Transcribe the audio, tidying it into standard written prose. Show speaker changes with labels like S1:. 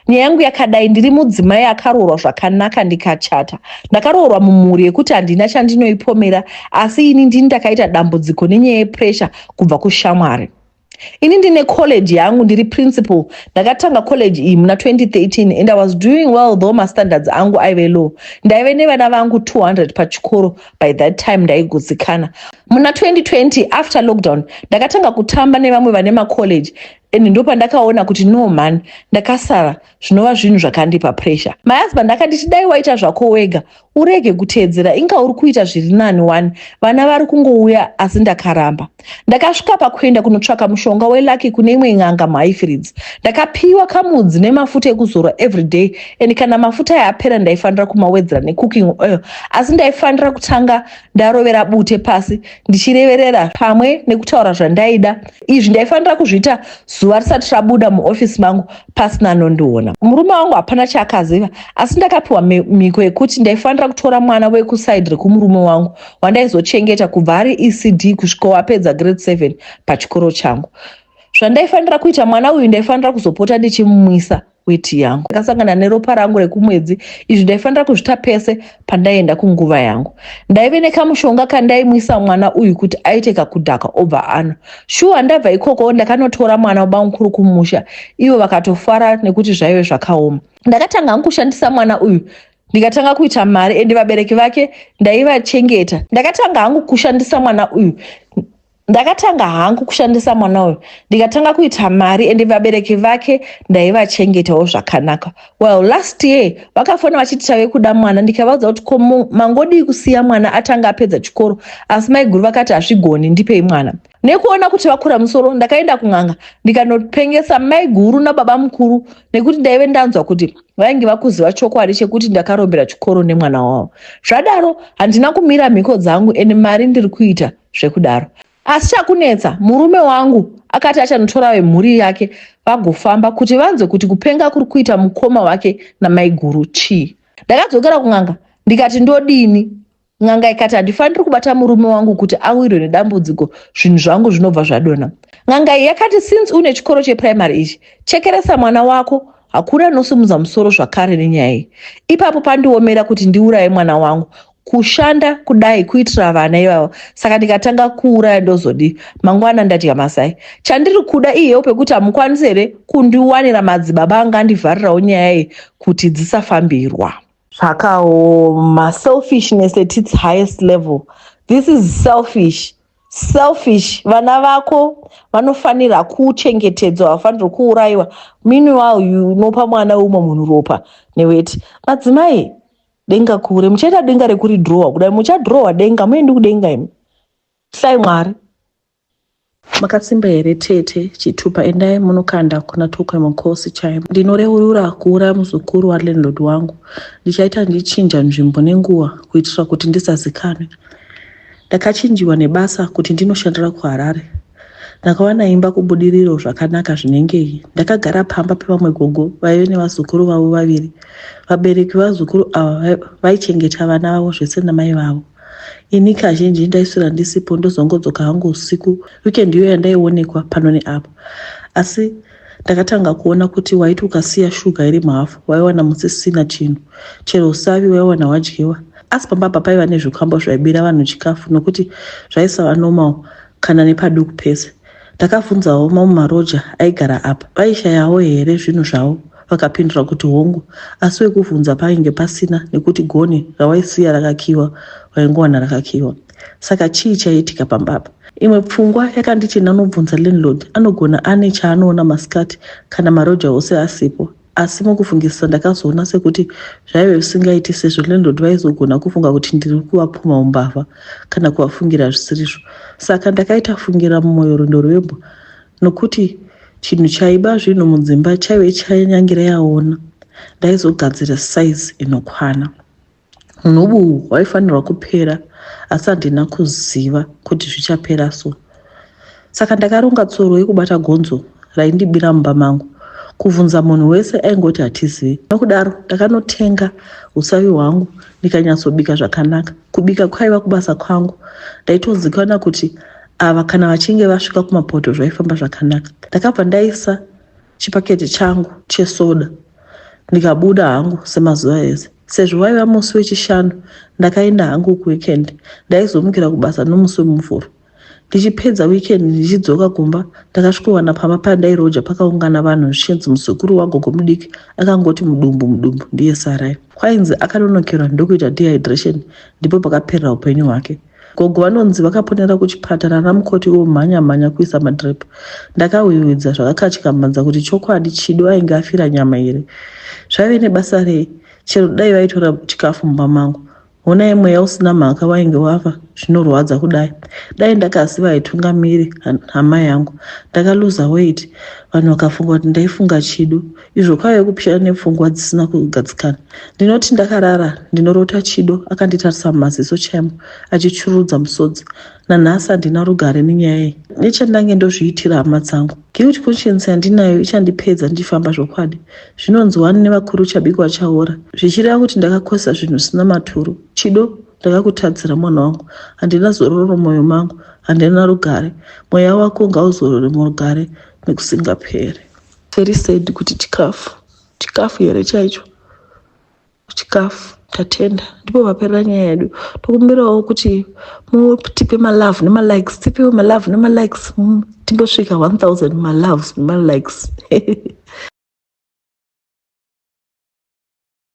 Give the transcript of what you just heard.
S1: Nyaya yangu yakadai, ndiri mudzimai akaroorwa zvakanaka ndikachata. Ndakaroorwa mumhuri yekuti handina chandinoipomera asi ini ndini ndakaita dambudziko nenyaya yepressure kubva kushamwari. Ini ndine college yangu, ndiri principal. Ndakatanga college iyi muna 2013 and I was doing well though mastandards angu aive low. Ndaive nevana vangu 200 pachikoro by that time, ndaigutsikana. Muna 2020 after lockdown ndakatanga kutamba nevamwe vane macollege and ndopandakaona kuti no man, ndakasara, zvinova zvinhu zvakandipa pressure. My husband akanditi dai waita zvako wega urege kuteedzera, inga uri kuita zviri nani wani, vana vari kungouya, asi ndakaramba. Ndakasvika pakuenda kunotsvaka mushonga welucky kune imwe n'anga muHighfields. Ndakapiwa kamudzi nemafuta ekuzora everyday and kana mafuta aya apera ndaifanira kumawedzera necooking oil, asi ndaifanira kutanga ndarovera bute pasi ndichireverera pamwe nekutaura zvandaida. Izvi ndaifanira kuzviita zuva risati rabuda muofisi mangu pasina anondiona. Murume wangu hapana chaakaziva, asi ndakapiwa mhiko yekuti ndaifanira kutora mwana wekuside rekumurume wangu wandaizochengeta kubva ari ECD kusvika wapedza grade 7 pachikoro changu. Zvandaifanira kuita, mwana uyu ndaifanira kuzopota ndichimumwisa weti yangu ndakasangana neropa rangu rekumwedzi. Izvi ndaifanira kuzvita pese pandaienda kunguva yangu. Ndaive nekamushonga kandaimwisa mwana uyu kuti aite kakudhaka obva anwa. Shuwa ndabva ikoko ndakanotora mwana wabamukuru kumusha, ivo vakatofara nekuti zvaive zvakaoma. Ndakatanga hangu kushandisa mwana uyu ndikatanga kuita mari ende vabereki vake ndaivachengeta. Ndakatanga hangu kushandisa mwana uyu ndakatanga hangu kushandisa mwana uyu ndikatanga kuita mari ende vabereki vake ndaivachengetawo zvakanaka. Well, last year vakafona vachiti tave kuda mwana. Ndikavaudza kuti ko mangodii kusiya mwana atanga apedza chikoro, asi maiguru vakati hazvigoni, ndipei mwana. Nekuona kuti vakura musoro, ndakaenda kun'anga ndikanopengesa maiguru nababa mukuru nekuti ndaive ndanzwa kuti vainge vakuziva chokwadi chekuti ndakarombera chikoro nemwana wavo. Zvadaro handina kumira mhiko dzangu ende mari ndiri kuita zvekudaro, asi chakunetsa, murume wangu akati achanotora vemhuri yake vagofamba kuti vanzwe kuti kupenga kuri kuita mukoma wake namaiguru chii. Ndakadzokera kun'anga ndikati ndodini. N'anga ikati handifaniri kubata murume wangu kuti awirwe nedambudziko, zvinhu zvangu zvinobva zvadonha. N'anga iyi yakati since une chikoro cheprimary ichi, chekeresa mwana wako, hakuna anosimudza musoro zvakare nenyaya iyi. Ipapo pandiomera kuti ndiuraye mwana wangu. Kushanda kudai kuitira vana ivavo, saka ndikatanga kuuraya ndozodii mangwana ndadya masai? Chandiri kuda iyewo pekuti hamukwanisi here kundiwanira madzibaba anga andivharirawo nyaya iyi kuti dzisafambirwa? Zvakaoma. Selfishness at its highest level. This is selfish, selfish. Vana vako vanofanira kuchengetedzwa, havafanirwi kuurayiwa. Meanwhile unopa mwana weumwe munhu ropa neweti. Madzimai, denga kure, muchaita denga rekuridhirowa kudai, muchadhirowa denga, muendi kudenga imi. Hlai Mwari.
S2: Makasimba here tete Chitupa? Endai munokanda kuna Tokwe Mukosi chaimo. Ndinoreurura kuuraya muzukuru walandlord wangu. Ndichaita ndichinja nzvimbo nenguva kuitira kuti ndisazikanwe. Ndakachinjiwa nebasa kuti ndinoshandira kuHarare. Ndakawana imba kuBudiriro zvakanaka zvinengei. Ndakagara pamba pevamwe gogo vaive nevazukuru vavo vaviri. Vabereki vevazukuru ava vaichengeta vana vavo zvese namai vavo. Ini kazhinji ndaiswera ndisipo, ndozongodzoka hangu usiku. Weekend iyo yandaionekwa pano neapo, asi ndakatanga kuona kuti waiti ukasiya shuga iri muhafu waiwana musisina chinhu, chero usavi waiwana hwadyiwa. Asi pamba apa paiva nezvikwambo zvaibira vanhu chikafu nokuti zvaisava normal kana nepaduku pese. Ndakabvunzawo mamwe maroja aigara apa, vaishayawo here zvinhu zvavo. Vakapindura kuti hongu, asi wekubvunza painge pasina nekuti gonhi rawaisiya rakakiwa waingowana rakakiwa. Saka chii chaiitika pamba apa? Imwe pfungwa yakanditi ndanobvunza landlord, anogona ane chaanoona masikati kana maroja ose asipo. Asi mukufungisisa ndakazoona sekuti zvaive zvisingaiti sezvo landlord vaizogona kufunga kuti ndiri kuvapumha umbavha kana kuvafungira zvisirizvo. Saka ndakaita fungira mumwoyo rwendo rwembwa nokuti chinhu chaiba zvinhu mudzimba chaive chanyangira yaona. Ndaizogadzira saizi inokwana. Unhubu uhu hwaifanirwa kupera, asi handina kuziva kuti zvichapera so. Saka ndakaronga tsoro yekubata gonzo raindibira mumba mangu. Kuvhunza munhu wese aingoti hatizivi. Nokudaro ndakanotenga usavi hwangu ndikanyatsobika zvakanaka. Kubika kwaiva kubasa kwangu. Ndaitozikanwa kuti ava kana vachinge vasvika kumapoto zvaifamba zvakanaka. Ndakabva ndaisa chipaketi changu chesoda. Ndikabuda hangu semazuva ese. Sezvo waiva musi weChishanu ndakaenda hangu kuweekend. Ndaizomukira kubasa nomusi weMuvhuro. Ndichipedza weekend ndichidzoka kumba ndakasvikowana pamba pandairoja pakaungana vanhu zvichinzi muzukuru wagogo mudiki akangoti mudumbu mudumbu ndiye sarai. Kwainzi akanonokerwa ndokuita dehydration ndipo pakaperera upenyu hwake. Gogo vanonzi vakaponera kuchipatara namukoti vomhanya mhanya kuisa madrip. Ndakahwihwidza zvakakatyamadza kuti chokwadi Chido ainge afira nyama here? Zvaive nebasa rei chero dai vaitora chikafu mumba mangu. Honai mweya usina mhaka wainge wafa zvinorwadza kudai. Dai ndakaziva haitungamiri hama yangu. Ndakaluza weight vanhu vakafunga kuti ndaifunga Chido. Izvo kwaive kupishana nepfungwa dzisina kugadzikana. Ndinoti ndakarara ndinorota Chido akanditarisa mumaziso chaimo achichurudza musodzi. Nanhasi handina rugare nenyaya iyi. Nechandange ndozviitira hama dzangu. Guilt conscience yandinayo ichandipedza ndichifamba zvokwadi. Zvinonzi wani nevakuru chabikwa chaora. Zvichireva kuti ndakakosa zvinhu zvisina maturo. Chido ndakakutadzira mwana wangu. Handina zororo mumwoyo mangu. Handina rugare. Mweya wako ngauzorore murugare nekusingaperi. Very sad kuti chikafu. Chikafu here chaicho? Chikafu. Tatenda. Ndipo paperera nyaya yedu. Tokumbirawo kuti mutipe malove nemalikes. Tipewo malove nemalikes. Timbosvika 1000 maloves nemalikes.